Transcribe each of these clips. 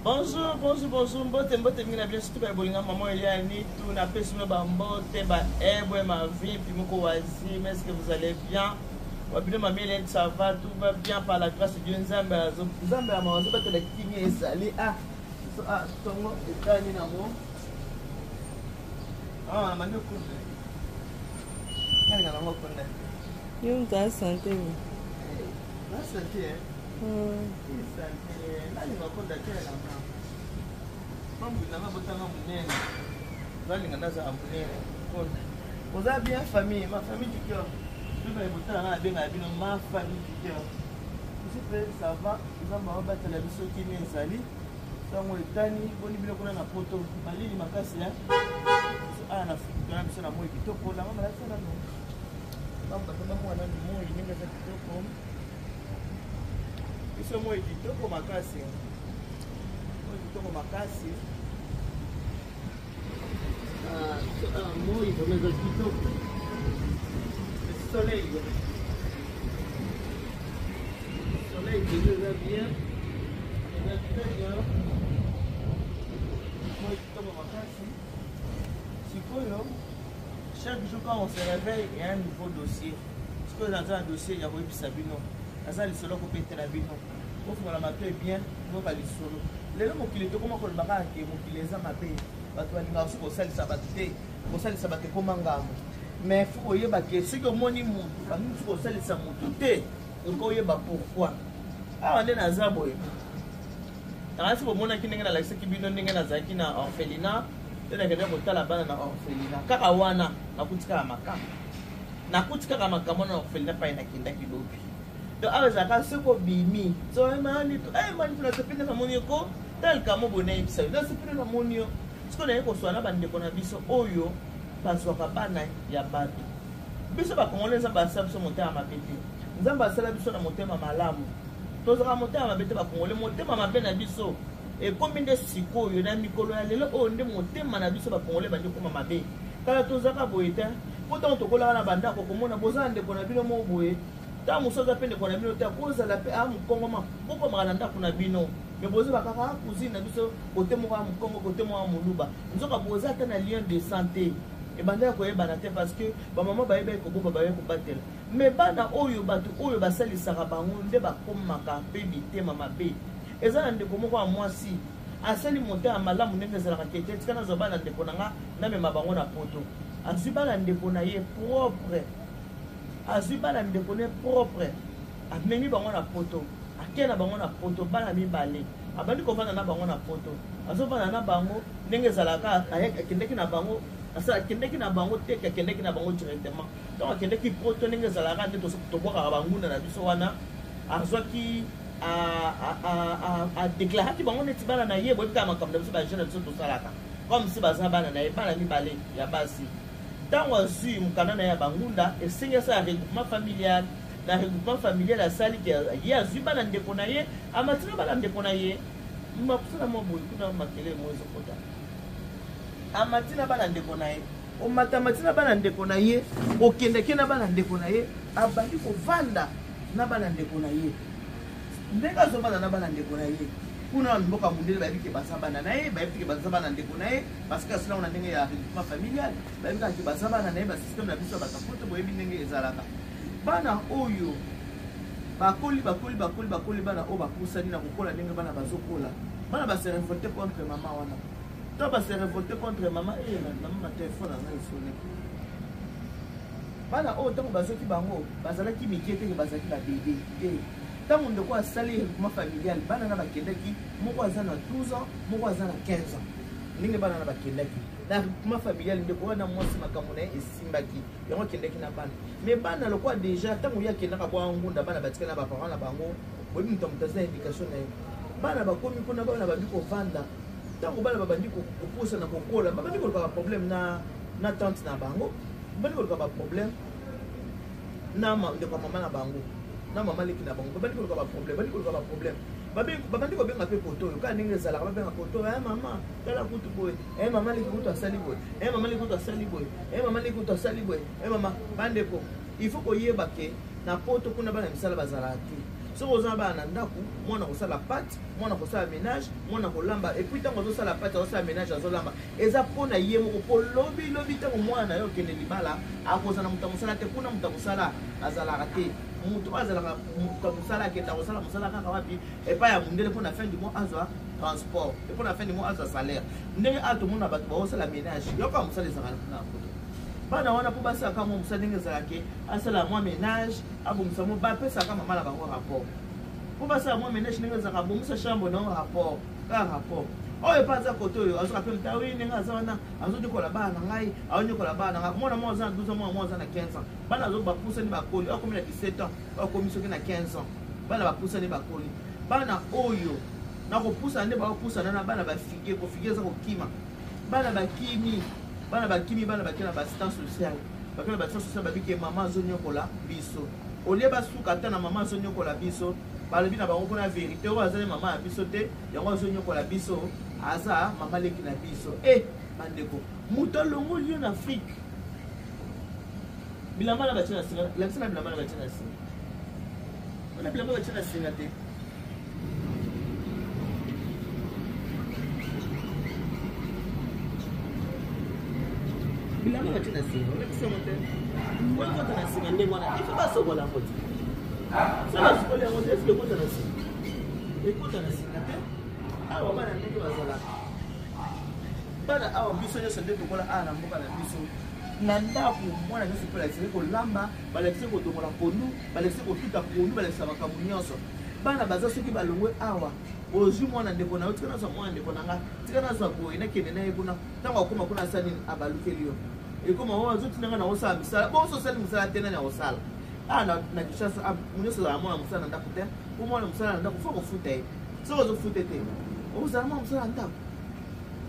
Bonjour, bonjour, bonjour. Mbote, mbote mingi na bino surtout ba bolinga maman Eliane tout na pesi bino ba mbote ba ebwe ma vie puis moko wazi. Mais est-ce que vous allez bien? Wa bino ma Eliane ça va, tout va bien par la grâce de Dieu. Nzambe azo Nzambe ya mawazo batela kimia ezali. Ah, so ah tongo etani nango. Ah, na mandi okunda. Nani na ngo okunda? Yo moto a sante. Na sante eh. Nalinga konda te elamba mambu nanga botanga monene nalinga nazala monene konda oza bien famille ma famille du cœur bino botala nga nabengaka bino ma famille du cœur biso mpe ça va nzambe aobatela biso kimia ezali ntango etani boni bino kuna na poto malili makasi ya awa na na biso na moi kitoko langa malakisa nano bato bamwana moi ndenge eza kitoko biso moi kitoko makasi moi kitoko makasi ah, ah, moi vraiment eza kitoko le soleil soleil déjà eza bien eza très bien moi kitoko makasi sikoyo chaque jour quand on se réveille il y a un nouveau dossier Sikoyo naza na dossier ya koyebisa bino, naza lisolo kobetela bino. Bofungola matoi bien, boyoka lisolo. Lelo mokili tokoma koloba kaka ke mokili eza mabe, bato balingaka soki kosalisa bato te, kosalisa bato ekoma ngambo. Mais faut koyeba ke soki omoni motu balingi soki kosalisa motu te, okoki koyeba pourquoi. Awa nde naza boye. Nakasi bomonaki ndenge nalakisaki bino ndenge nazalaki na orphelinat, nde nakendaki kotala bana na orphelinat. Kaka wana nakuti kaka makambo. Nakuti kaka makambo na orphelinat pai nakendaki lobi. Donc awa ezalaka soki obimi manitu eh, nasepeli namoni yo ko tala likambo boye nayebisa yo nasepeli namoni yo sikoyo naye koswana na bandeko na biso oyo bazwaka bana ya bato biso bakongole nzambe asala biso motema mabe te nzambe asala biso na motema malamu tozalaka motema mabe te bakongole motema mabe na biso ekomi nde sikoyo na mikolo ya lelo oyo nde motema na biso bakongole bandi okoma mabe kala tozalaka boye te mpo ntango tokolaka na bandako komona boza na ndeko na bino moko boye ntango mosusu aza mpe ndeko na bino te akozala mpe a mokongoma bokomaka na ndako na bino me bozoba kaka ah, cousine na biso kote moko ya mokongo kote moko ya moluba nzoka boza ata na lien de santé ebandaki koyebana te parce que bamama bayebaki koboba bayebaki kobatela me bana oyo bato oyo basalisaka bango nde bakomaka mpe mitema mabe eza na ndeko moko ya mwasi asali motema malamu ndenge ezalaka kete tika nazwa bana ndeko na nga namema bango na poto azwi bana ndeko na ye propre azwi bana ndeko ne propre amemi bango na poto ake na bango na poto bana mibale abandi kovanda na bango na poto azovanda na bango ndenge ezalaka akendeki na bango akendeki na bango te akendeki na bango directement donc akendeki poto ndenge ezalaka nde tobwakaka banguna na biso wana azwaki adeklaraki bango neti bana na ye boyebi kaka makambo na biso bajeune na biso tosalaka comme si baza bana na ye bana mibale ya basi ntango azwi mokanda na ye ya bangunda esengi asala regroupement familial na regroupement familial asali ke ye azwi bana ndeko na ye amati na bana ndeko na ye makusala mwa boye kuna makelele mo ezokota amati na bana ndeko na ye omatamati na bana ndeko na ye okendeke na bana ndeko na ye abandi kovanda na bana ndeko na ye ndenge azovanda na bana ndeko na ye kuna na mboka mondele bayebi ke baza bana na ye bayebi ke baza bana ndeko na ye parce que asila na ndenge ya regroupement familial bayebi kaka ke baza bana na ye basystème na biso ya bato poto boyebi ndenge ezalaka bana oyo bakoli bakoli bakoli bakoli bana oyo bapusani na kokola ndenge bana bazokola bana base révolte contre mama wana to base révolte contre mama e eh, mama telefone anga esone bana oyo ntango bazwaki bango bazalaki mike te bazalaki babebe te ntango ndeko asali regroupement familial bana na bakendaki moko aza na 12 ans moko aza na 15 ans ndenge bana na bakendaki na regroupement familial ndeko wana mwasi makambo na ye esimbaki yango akendaki na bana mais bana lokola deja ntango ye akendaka bwa ngunda bana batikali na baparent na bango boyebi moto ya moto aza na indication na ye bana bakomi kuna bana babandi kovanda ntango bana babandi kopusa na kokola babandi koluka baproblème na, na tante na bango babandi koluka baproblème na ndeko ya mama na bango na mama leki na bango babandi koluka baproblème babandi koluka baproblème babandi kobenga mpe koto oyo kaka ndenge ezalaka babenga koto oyo eh, mama tala kutu boye eh, mama leki kutu asali boye eh, mama leki kutu asali boye eh, mama leki kutu asali boye eh, mama bandeko il faut koyeba ke na poto kuna bana misala bazalaka te. Soki oza na bana na ndako, mwana kosala pate, mwana kosala ménage, mwana kolamba. Et puis ntango azosala pate, azosala ménage, azolamba, eza mpo na ye moko, mpo lobi lobi ntango mwana na yo okende libala, akozala na moto ya mosala te. Kuna moto ya mosala azalaka te. Moto oyo azalaka moto ya mosala akenda kosala mosala kaka wapi? Epai ya mondele, mpo na fin du mois azwa transport, mpo na fin du mois azwa salaire. Ndenge awa tomona bato baosala ménage, yoka mosala ezalaka na poto. Bana wana mpo basalaka mwa mosala ndenge ezalaka, asala mwa ménage, abongisa mwa, bapesaka mama na bango rapport mpo basala mwa ménage ndenge ezalaka, abongisa chambre na rapport, kaka rapport oyo mpe aza kote oyo azoka mpe mtawi ndenge aza wana, azonyokola bana na ngai, azonyokola bana na ngai. Mwana moko aza na 12 ans, mwana moko aza na 15 ans. Bana azo bapusani, bakoli, akomi na 17 ans, akomi soki na 15 ans. Bana bapusani, bakoli. Bana oyo na kopusana nde bakopusana na bana bafige, kofige eza kokima. Bana bakimi, bana bakimi, bana bakei na baassistance sociale, bakei na baassistance sociale, babiki mama azonyokola biso. Olie basuka ata na mama azonyokola biso, balobi na bango mpona vérité oyo azali mama ya biso te, yango azonyokola biso, aza mama leki na biso. E bandeko, moto alongoli yo na Afrique, bilamba na batie na singa, lakisa na bilamba na batie na singa wana, bilamba batie na singa te. Bilamba batie na singa, olakisi yango te. Ekota na singa ndenge wana, ifo basokola yango te. So basokoli yango te, eske ekota na singa? Ekota na singa te. Awa bana ndenge bazalaka, bana awa, biso nyonso nde tokola awa na mboka na biso, na ndako mwana nyonso mpe balakisaki kolamba, balakisaki kodongola pondu, balakisaki kotuta pondu, balakisa makambo nyonso. Bana baza, soki balongwe awa, ozwi mwana ndeko na yo, tika nazwa mwana ndeko na nga, tika nazwa boye, nakende na ye kuna. Ntango akóma kuna, asala nini? Abalukeli yo, ekóma oyo azotinda nga na kosala misala. Bonso osali mosala te, nani akosala? Awa na Kinshasa nyonso ozala mwana mosala na ndako te. Po mwana mosala na ndako, fo kofuta ye. Soki ozofuta te, ozala mwana mosala na ndako.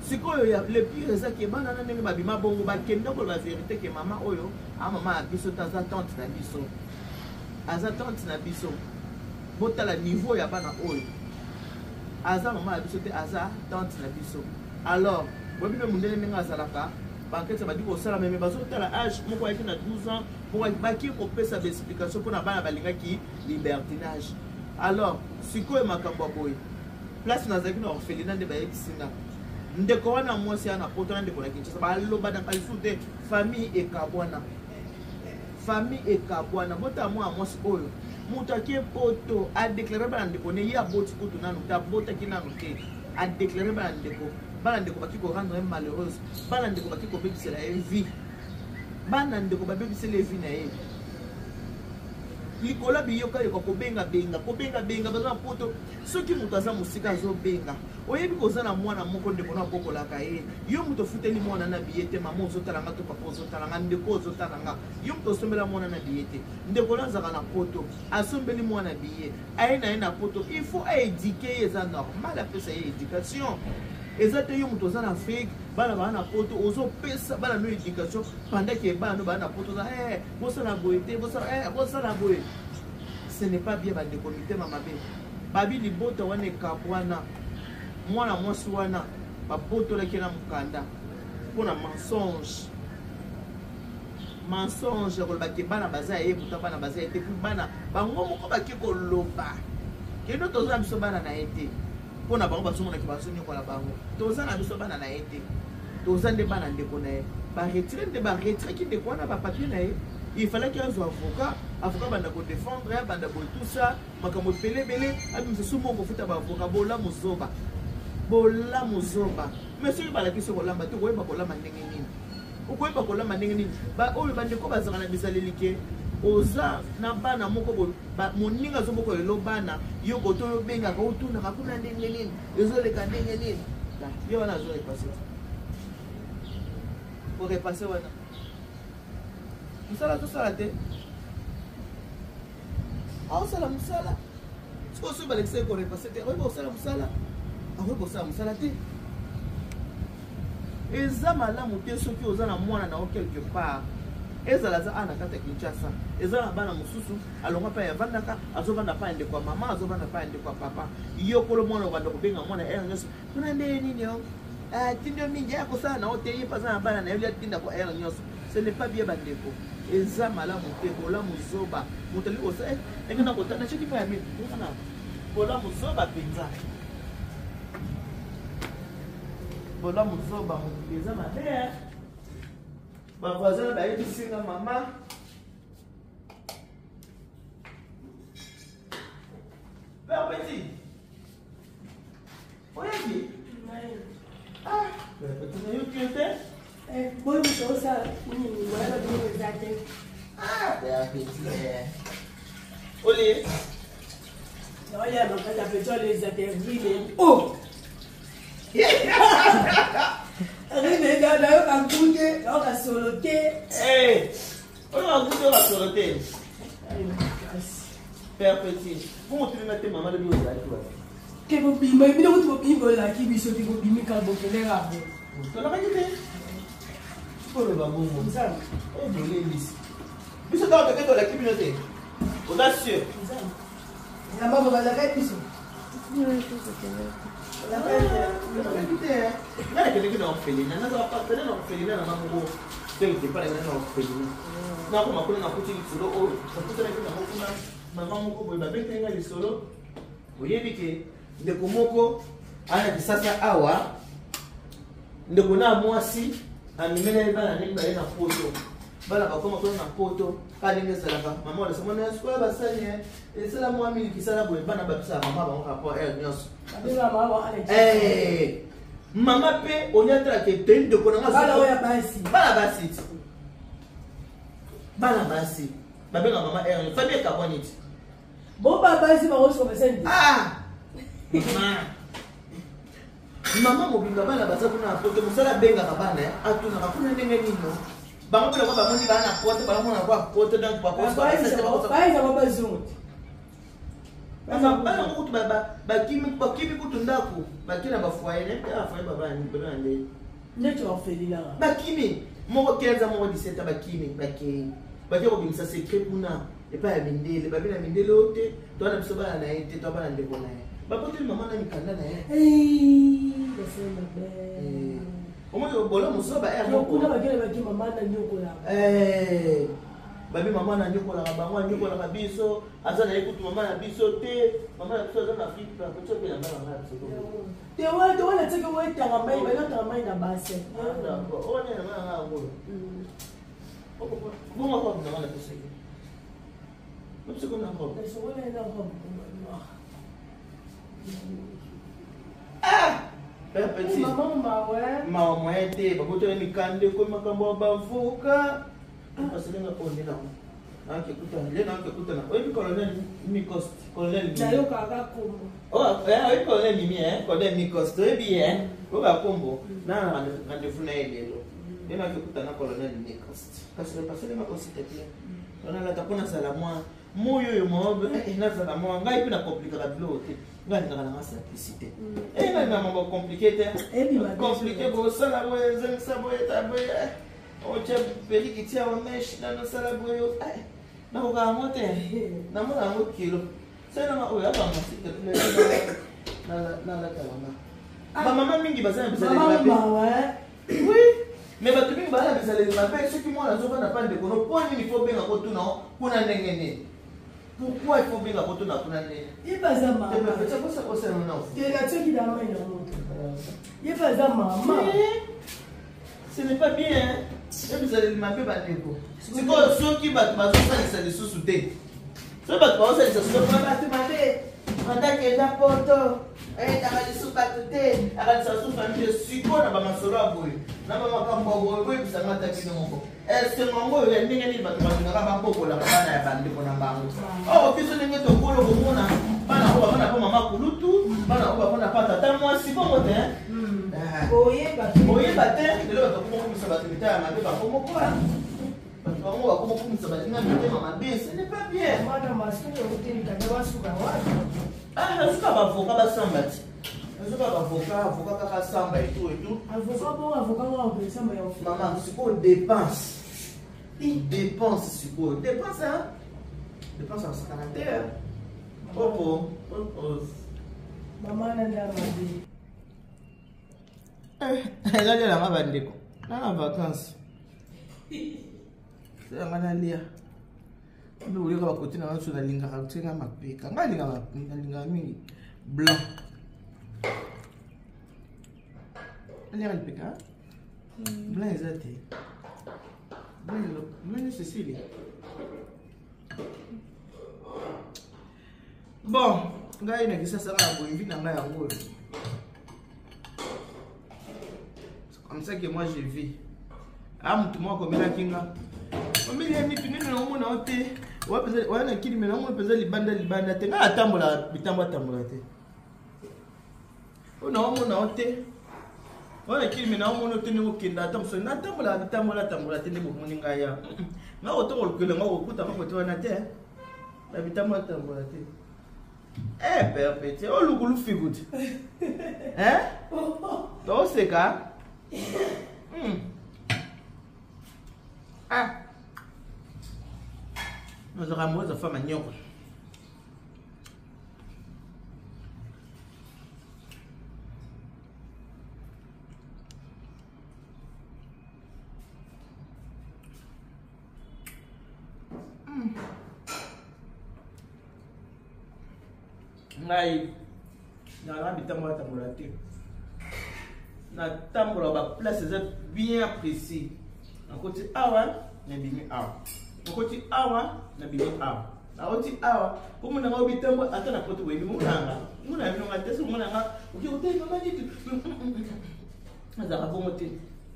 Sikoyo ya le pire eza ke bana na ndenge babima bongo, bakende koloba vérité ke mama oyo a mama ya biso te, aza tante na biso, aza tante na biso. Botala niveau ya bana oyo, aza mama ya biso te, aza tante na biso. Alors boyebi mpe mondele ndenge azalaka, bankete badi kosala meme, bazotala age moko ayaki na 12 ans moko, baki kopesa baexplication mpona bana balingaki libertinage. Alors sikoyo makambo ya boye, place nazalaki na orphelinat nde bayebisi nga, ndeko wana mwasi ya na poto na ndeko na Kinshasa balobanaka lisusu te, famille ekabwana, famille ekabwana. Botala mwana mwasi oyo, moto ake poto, adéclarer bana ndeko ne ye aboti kutu nanu te, abotaki nanu te, adéclarer bana ndeko. Bana ndeko baki korendre ye malheureuse, bana ndeko baki kobebisela ye vie, bana ndeko babebisela ye vie na ye likolo ya biyokayoka, kobengabenga, kobengabenga. Baza na poto, soki moto aza mosika azobenga, oyebi koza na mwana moko, ndeko na obokolaka ye, yo moto ofuteli mwana na biye te. Mama ozotala nga to papa ozotala nga, ndeko ozotala nga, yo moto osombela mwana na biye te. Ndeko na azalaka na poto, asombeli mwana biye, aye na ye na poto, il faut aéduquer ye, eza normal apesa ye éducation. Eza te yo moto oza na Afrique, bana baa na poto, ozopesa bana no éducation pendant ke bana no baa na poto oza bosala boye te, bosala boye, ce n'est pas bien. Bandeko, mitema mabe. Babi libota wana ekabwana, mwana mwasi wana babotolaki na mokanda mpona mensonge, mensonge ya koloba ke bana baza ya ye, buta bana baza ye te. Puis bana bango moko bake koloba kendo toza na biso bana na ye te. Mpo na bango bazomonaki bazonyokola bango, toza na biso bana na ye te, toza nde bana ndeko na ye. Baretirer nde, baretiraki ndeko wana bapapier na ye. Il fallait azwa avocat, avocat banda kodéfendre, abanda boye, tout ça, makambo ebele ebele, abimisa su moko kofuta baavocat. Bolamu zoba, bolamu zoba. Mais soki balakisi kolamba te, okoyeba kolamba ndenge nini? Okoyeba kolamba ndenge nini? Oyo bandeko bazalaka na bizaleli ke oza na bana moko boye, moninga azobokola lelo bana, yo koto oyo obengaka, otunaka kuna ndenge nini ezoleka, ndenge nini ye wana azorepasser, korepasser wana mosala azosala te, aosala mosala. Sikoyo soki balakisa ye korepasser te, akoki kosala mosala? Akoki kosala mosala te. Eza malamu te. Soki oza na mwana na yo quelque part, ezala aza awa na kati ya Kinshasa, eza na bana mosusu alongwa mpe avandaka, azovanda pa ya ndeko ya mama, azovanda pa ya ndeko ya papa, yo kolo mwana obanda kobenga mwana heure nyonso kuna nde nini yo tindi yo mingi, ya kosala na yo te, ye mpe aza na bana na ye, atinda ko heure nyonso, ce n'est pas bien bandeko. Eza malamu te, bolamu zoba. Moto alingi kosa eh, ndenge na kotana soki mpa ya mimi. Ndenge bolamu zoba mpenza. Bolamu zoba mokili eza mabe. Eh. Ba voisin bayebisi nga mama Père Petit, oyebi? Ah, Père Petit nayoki yo te? Eh, boyi moto osala nini boyaka biloko eza te. Ah, Père Petit. Eh. Olie? Naolia makasi ya petit oyo eza te rime. Oh! Rime nayoka nkunde, nayoka solo te. Eh, oyoka nkunde oyoka solo te. Père Petit, bongo otuni nga te mama lobi ozalaki wapi? Te bobima bino kutu bobimi bolaki biso te bobimi kaka bokendeka bo. Tolakaki te. Koloba bongo. Nzambe, oyo bolembisi. Biso ntango toke tolaki bino te. Oza sûr? Nzambe. Nzambe bo bazalaki biso. Tolakaki te. Nga nakendeki na orphelinat, nazala partenaire na orphelinat na nga moko. Te epa na ngai na orphelinat. Nakoma kuna nakuti lisolo oyo nakutanaki nango kuna mama moko boye babeteli ngai lisolo oyebi ke ndeko moko aya na kisasa awa ndeko na mwasi amemelaki bana ndenge baye na poto bana bakoma kuna na poto kaka ndenge ezalaka mama olesa mwana ya sikoyo basali esala mwa miliki sala boye bana bapesaka mama bango rapport heure nyonso mama mpe oniatalaka ete ndeko na nga bana basi bana basi babenga mama heure famille ekabwani ti bo babasi bango basali ah mama mama mobimba bana baza kuna na poto mosala abengaka bana eh, atunaka kuna ndenge nini bango mpe lokola bamoni baa na poto bamona kwa poto donc bakobaezaka bazongo bana yango kutu bakimi kutu ndako bake na bafoyer nayebi te bafoyer babana nde neti orphelinat bakimi moko 15 moko 17 bakimi bakei bake kobimisa secret kuna epai ya mindele babi na mindele oyo te toa na biso bana na ye te toa bana ndeko na ye baboteli mama na mikanda na ye omoni bolamu zoba kuna bakele baki mama na nyokolaka babi mama na nyokolaka bango anyokolaka biso aza na ye kutu mama na biso te mama na biso aza na afrike akoki mpe na bana na biso te wana te wana teke oetanga mai bayotanga mai na base ah, wana na bana na yango bongo robe na wana pesaki opesaki na robe ah père petit mawa moyen te babotela mikanda ekomi makambo ya bavoka aselenga oyo nde nango nakekutana nde nakekutana oyebi colonel micost colonel nayokaka kombo oh, eh, oyebi colonel mimi eh? colonel micost oyebi ye eh? oyoka kombo na rendez-vous na ye lelo nde nakekutana colonel micost kasi bapaselenga osi te te nalata mpo nazala mwa moi oyo mo eh, nazala mwa ngai mpe nakomplikaka biloko te ngai alingaka nanga simplicité e ngai na mambo compliqué te compliqué bosala boye ezongisa boye ta boye otya peliki tia wamesh nanosala boye eh, nakoka yango te namona yango kilo salelanga oyo abanga nalata mama ah. bamama mingi baza na bizaleli mabe oui mais bato mingi baza na bizaleli mabe soki mwana azovanda pa ndeko no mpo nini fo benga kotuna kuna ndenge nini pourquoi il faut benga kotuna kuna ndenge ye mpe aza mama te na mai na moto ye mpe aza mama Ce n'est pas bien, hein? Ebizaleli mabe bandeko. Sikoyo soki bato bazosalisa lisusu te. Soki bato bazosalisa lisusu bato mabe. Banda poto. Ayetaka lisusu bato te. Akanisa lisusu famille sikoyo na bamasolo ya boye. Na bamakambo ya boye boyebisa nga ata bino moko. Esengo yango oyo ya ndenge nini bato balingaka babokolaka bana ya bandeko na bango. Oyo biso ndenge tokolo komona bana oyo bafanda mpo mama kulutu, bana oyo bafanda mpa tata mwasi bongo te. Eh. Oyeba te lelo bato bakomokumisa bato mitema ya mabe bakomokola bato bango bakomokumisa baninga mitema mabe ce n'est pas bien. Ah, suka bavoka basamba ti nazoka bavoka avoka kaka samba etu etu avoka bongo avoka ngo akosamba ya mama sikoyo dépense i dépense sikoyo dépense hein dépense akosakana te opo mama na nda mabe ezalelanga bandeko na na vacance. Nga nalia mpe boyoka bakoti na nga nyonso nalingaka tie nga mapeka nga nalingaka mingi blanc aliaka lipeka blanc eza te blanc nyonso esili. Bon, ngai na Kinshasa nga na boye vie na ngai yango oyo. C'est comme ça que moi je vis. Ah, motu moko akomelaki nga omeli ya mitu nini naomona yo te oya na kili me naomona mpenza libanda libanda te. Ngai atambola bitambo atambola te oyo naomona yo te oya na kili me naomona yo te ndenge okenda ata mosusu natambola bitambola atambola te nde bomoni ngai ya ngai koto kolukela ngai kokuta nga kote wana te na bitambola atambola te. Eh, père petit olukulu fikuti eh toseka. Ah, nazalaka moza fa manyoko. Ngai nalaka bitambola tambola te, natambola baplace eza bien précis. Nakoti awa, nabimi awa, nakoti awa, nabimi awa, nakoti awa komona nga bitambo ata na poto boyebi monanga mona bino nga te. So monanga oke kote mama nitu azalaka bongo te,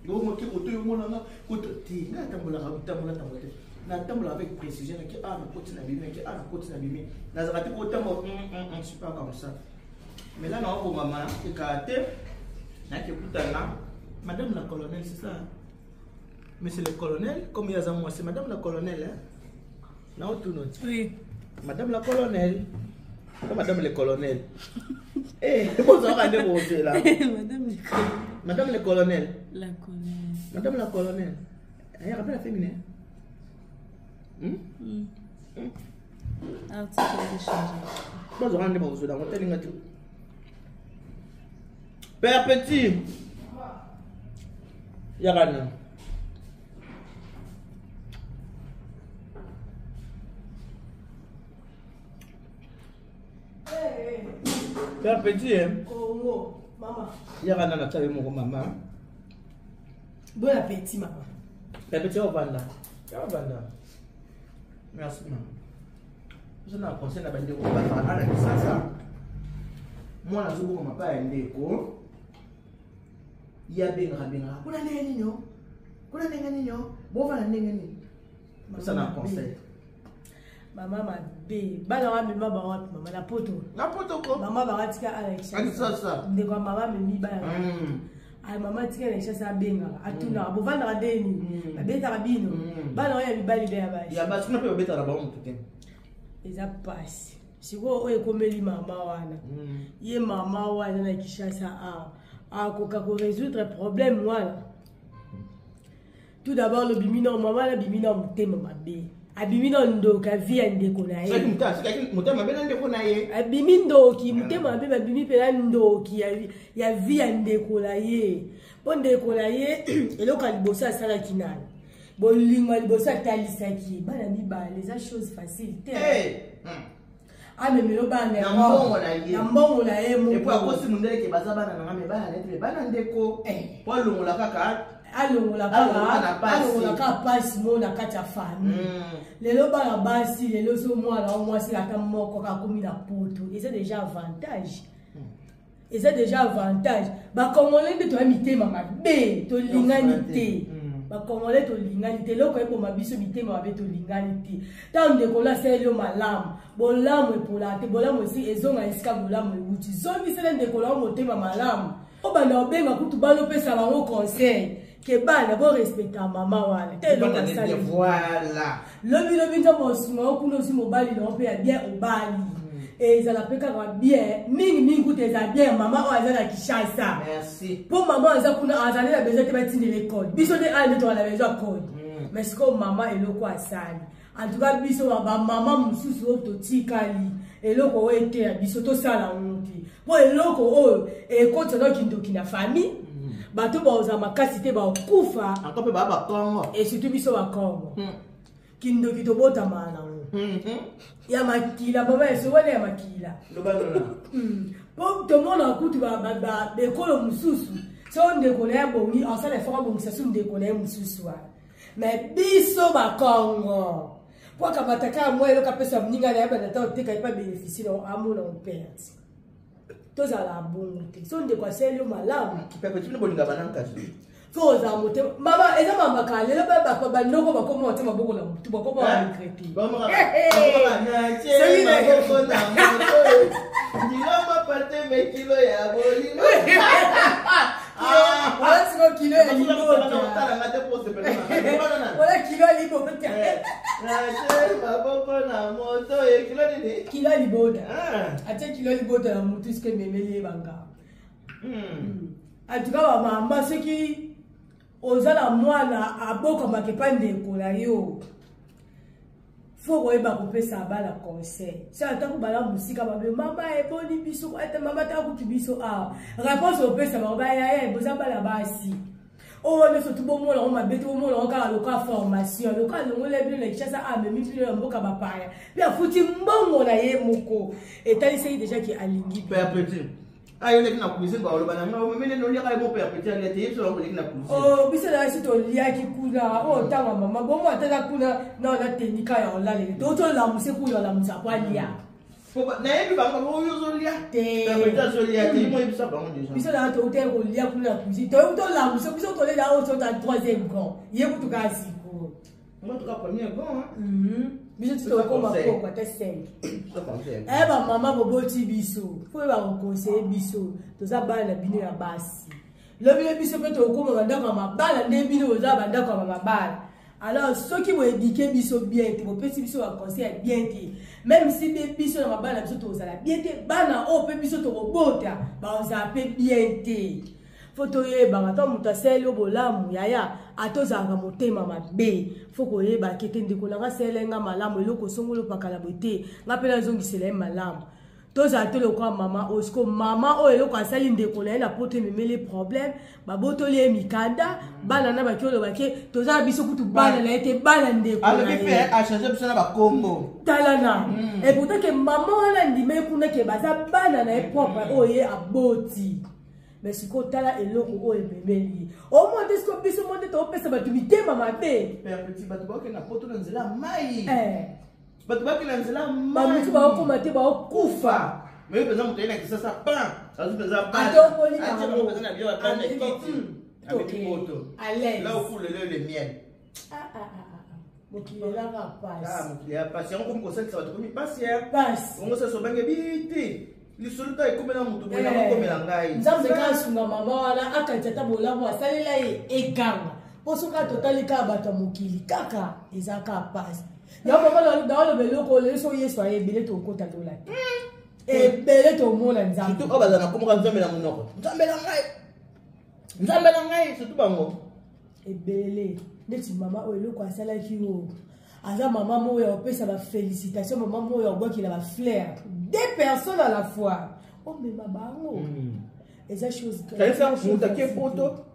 bongo te kote oyo monanga kote te. Ngai natambolaka bitambola tambola te, natambola avec précision. Nake awa, nakoti, na bimi, nake awa, nakoti, na bimi. Nazalaka te kotambola, je suis pas comme ça. Mais là naobongama ekala te, nayaki ekutana madame la colonel, c'est ça, monsieur le colonel, comme ye aza mwasi, madame la colonel, hein? Naotuna ti. Oui. Madame la colonel. Pas madame le colonel. Eh, bozalaka nde bozela. Madame le colonel. Madame le colonel. La colonel. Madame la colonel. Eh, rappelle la féminin. Mm. Article échangé. Bozalaka nde bozela yango telinga ti. Père petit. Yaka na. Père petit, hein? Congo, mama. Yaka na na tsabe moko mama. Bon appétit, mama. Père petit, ovanda. Ovanda. Merci, mama. Oza na conseil na bandeko bazalaka na Kisasa, mwana azobokama mapa ya ndeko, ye abengaka bengaka kuna ndenge nini o, kuna ndenge nini o, bovanda ndenge nini? Oza na conseil? Mama mabe, bana wa mema bango wapi mama? Na poto. Na poto ko. Mama bango atika ala. Kinshasa. Ndeko ya mama amemi bana. Ay, mama atika na Kinshasa, abengaka, atunaka bovandaka ndeni, babetaka bino, bana oyo ya mibali mpe ya basi. Ya basi kuna mpe babetaka bango motu te. Eza pasi. Sikoyo oyo ekomeli mama wana, ye mama wana na Kinshasa awa akoka korésoudre problème wana? Tout d'abord, lobimi na mama wana abimi na motema mabe, abimi na ndoki avi ya ndeko na ye. Motema mabe na ndeko na ye. Abimi ndoki, motema mabe, babimi mpena ndoki ya vie ya ndeko na ye. Mpo ndeko na ye, eloko ya liboso asalaki nani? Bolingo ya liboso atalisaki ye bana mibale, eza chose facile te. Amemelo bana na mbongo na ye. Na mbongo na ye. Moko akosi mondeleke baza bana nanga me bana nete me bana ndeko, po alongola kaka. Alongola kaka pasi mo na kati ya famille. Lelo bana basi, lelo so mwana o mwasi ata moko kaka akomi na poto, eza déjà avantage, eza déjà avantage. Bacongolais nde toya mitema mabe, tolingani te. Bacongolais tolingani te, eloko eboma biso mitema mabe, tolingani te. Ntango ndeko lo asaleli yo malamu, bolamu epolaka te, bolamu esi ezonga esika bolamu ewuti. Zongisela ndeko lao motema malamu. Obanda obenga kutu bana, opesa bango conseil ke bana borespecta mama wana te. Eloko asali lobi lobi, nzambe osunga yo kuna, ozwi mobali na yo mpe ya bien, obali, ezala mpe kaka bien. Mingimingi kuta ezala bien mama oyo aza na Kinshasa, mpo mama oyo aza kuna azali na besoin te batindela ekole. Biso nde awa nde toka na besoin ya code. Mais sikoyo mama eloko asali, en tout cas biso bamama mosusu oyo totikali, eloko oyo eteya biso, tosala yango te, mpo eloko oyo ekotisa na kindoki na famille. Bato bazala makasi te, bakokufa. Encore mpe baa Bakongo. Et surtout biso Bakongo. Kindoki tobotamaka nango ya makila, mama eso wana ya makila. Po tomonaka kutu bekolo mosusu, so ndeko na ye abongi, asala effort abongisa so ndeko na ye mosusu wana. Mais biso Bakongo, po akamata kaka mwa eloko apesa moninga na ye, banda ta oteka ye mpe abénéficie nango, amona operte. Tozala bongo te. So ndeko asali yo malamu, fo ozala motema. Mama, eza mamaka lelo bandoko bakoma batia maboko na motu, bakoma baregretter. Maboko na moto, ndiloma pate kilo ya bolingo. Wala siko kilo ya libota, wala kilo ya libota. Maboko na moto, kilo nini? Kilo ya libota. Atie kilo ya libota na motu, siko ememeli ye banga. En tout cas, bamama, soki oza na mwana abokamaka epa ndeko na yo, fo koyeba kopesa bana conseil. So atako bala mosika, babe mama eboni biso ete mama taka kutu biso awa, réponse opesa bango, bayaya boza bana basi oyo nyonso tu, bomona yango mabe te, bomona yango kaka loka formation, loka alongola bino na Kinshasa, amemi bino na mboka bapaya, mpe afuti mbongo na ye moko, etalisaki déjà ke alingi. Père Petit, ayo oleki na cuisine, baloba na ngai omemele noliaka ye mo. Père Petit alia te, ye biso oleki na cuisine. Oh, biso na biso toliaki kuna. Oyo ntango mama bongo atala kuna na natenika ya olalele, totolamuse kuna, olamusa po alia. Nayebi bango oyo ozolia. Te. Père Petit azolia te, ye mo yebisa bango déjà. Biso na toutaki kolia kuna na cuisine, toyebi tolamusa biso tolela oyo tota troisième grand, ye kutu kaka sikoyo. Moi, en tout cas, premier grand, hein. Biso ti tokoma poko ata 5. Ça conseil. Eh, bamama boboti biso, fo oyeba koconseiller biso. Toza bana na bino ya basi. Lobi lobi biso mpe tokóma bandako ya mabala, nde bino boza bandako ya mabala. Alors soki boéduquer biso bien te, bopesi biso baconseil ya bien te, même si mpe biso na mabala na biso tozala bien te, bana oyo mpe biso tokobota bazala mpe bien te. Fo toyebaka, ntango moto asali yo bolamu, yaya, ata ozalaka motema mabe, fo koyebaka ete ndeko nanga asali nga malamu, eloko osongoli opakala boye te, nga mpe nazongisela ye malamu. Tozala te lokola mama oyo. Siko mama oyo, eloko asali ndeko na ye na poto ememeli problème, babotoli ye mikanda, bana na baki olobaki toza na biso kutu bana na ye te, bana ndeko na alobi mpe ye. Achange biso na bakombo. Tala na et pourtant ke mama wana ndima ye kuna ke baza bana na ye propre oyo ye aboti. Mais sikoyo tala eloko oyo ememeli ye omoi te. Sikoyo biso mo nde topesa bato mitema mabe. Père Petit, bato bakokende na poto na nzela ya mai. Eh, Bato bakende na nzela ya mai. Bamosusu baokoma te, baokufa. Mais yo mpenza, moto aye na Kisasa pan, azwi mpenza. Atomboli. Atie bango mpenza na bio, apanda kiti, amemi poto. À l'aise. Là où coule le lait, le miel. Ah, ah, ah, ah. Mokili elaka Ah, pasi. mokili ya pasi yango komi kosalisa bato, komi pasi ya Pasi. bongo sasa obange bi te, lisolo ta ekomela motu boye, nakokomela ngai. Nzambe kaka asunga mama wana, akanisi ata bolamu asalela ye eganga, mpo soki atotali kaka bato ya mokili kaka, eza kaka pasi. Yango mama naoloba eloko lelo, soki Yesu aye, ebele tokota lola te, ebele tomona Nzambe. Surtout oyo bazala na komoka Nzambe na monoko, Nzambe na ngai, Nzambe na ngai, surtout bango. Ebele neti mama oyo, eloko asalaki oyo, aza mama moko ya kopesa bafélicitation, mama moko ya kobwakela bafleur, deux personnes à la fois omema bango, eza chose Kanisa moto ake poto,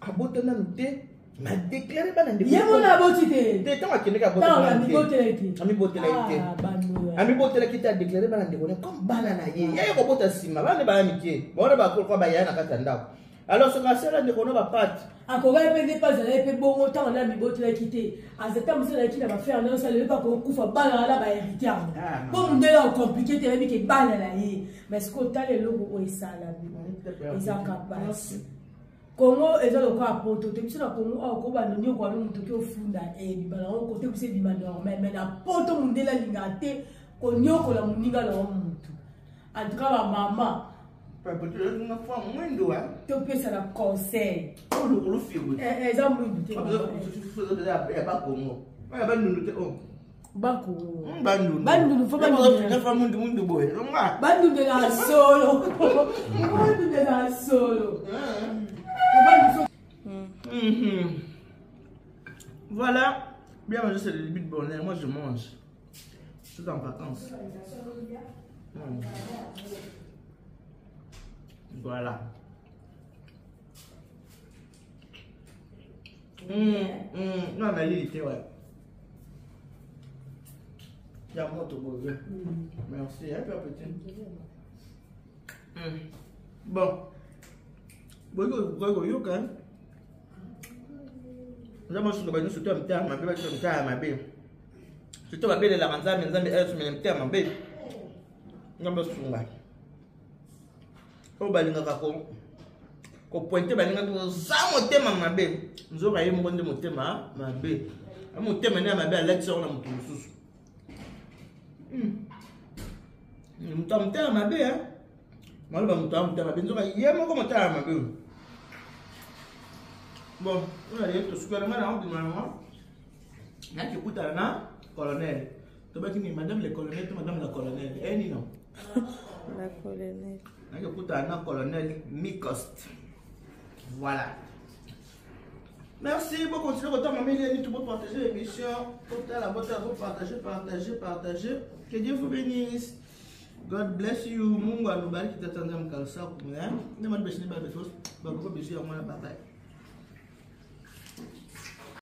abota nanu te, adéclarer bana ndeko. Ye mona aboti te. Te, ntango akendeki ntango amibotelaki te. Amibotelaki te. Ah, bano. Amibotelaki te, adéclarer bana ndeko ne comme bana na ye. Ye kobota nsima, bana baya mike, bawana bakolokwa bayaya na kati ya ndako. Alors soki asala ndeko no bapate. Akokaki mpe nde mpe azalaki mpe bongo ntango nde amibotelaki te, aza ta mosu azalaki na bafrère nyonso, alelo mpe akokufa, bana wana bahériter yango. Ah, mpo mondele acompliquer te, ayebi ke bana na ye. Mais sikoyo tala eloko oyo esalami, ezaka pasi. Kongo eza lokola poto te. Biso na Kongo awa, kobanda nyoko wana, moto oki ofunda ebima nango kote biso, ebima normal. Mais na poto, mondele alingaka te konyokola moninga nango mutu. En tout cas, bamama, Mwindo. Topesa na conseil. Lokolo figo. Eza mwindu te. Ya Bakongo, ya Bandundu te. Bakongo. Bandundu. Bandundu, fo Bandundu. Fa mundu mundu boye. Bandundu na solo, Bandundu na solo. Voilà. Bien manger, c'est le début de bonheur. Moi, je mange. Je suis en vacances. Voilà. Non, mais il était, ouais. Ya moto boye. Merci, hein, père petit. Bon. Boyoki koyoka. Nzambe asunga bato nyonso to ya mitema mabe, bato ya mitema mabe. Surtout babelelaka Nzambe, Nzambe asumela mitema mabe. Nzambe asunga. Oyo balingaka ko kopointe balingaki oza motema mabe, nzoka ye moko nde motema mabe. Motema nde ya mabe alatisi yango na moto mosusu. Moto ya motema mabe, maloba moto ya motema mabe, nzoka ye moko motema mabe. Bon, oyo aye tosukela ngai na obima yango naki kutana na colonel. Tobaki ni madame le colonel to madame la colonel eh nino? La colonel. Naki kutana na colonel Mikost. Voilà. Merci beaucoup. Continuez à m'aimer, tout pour partager l'émission. Totala, botala, partager, partager, partager. Que Dieu vous bénisse. God bless you. Mungu anubariki tata nzambe kalsa. Ne man besini ba besos. Ba ko bisu ya mwana bye bye.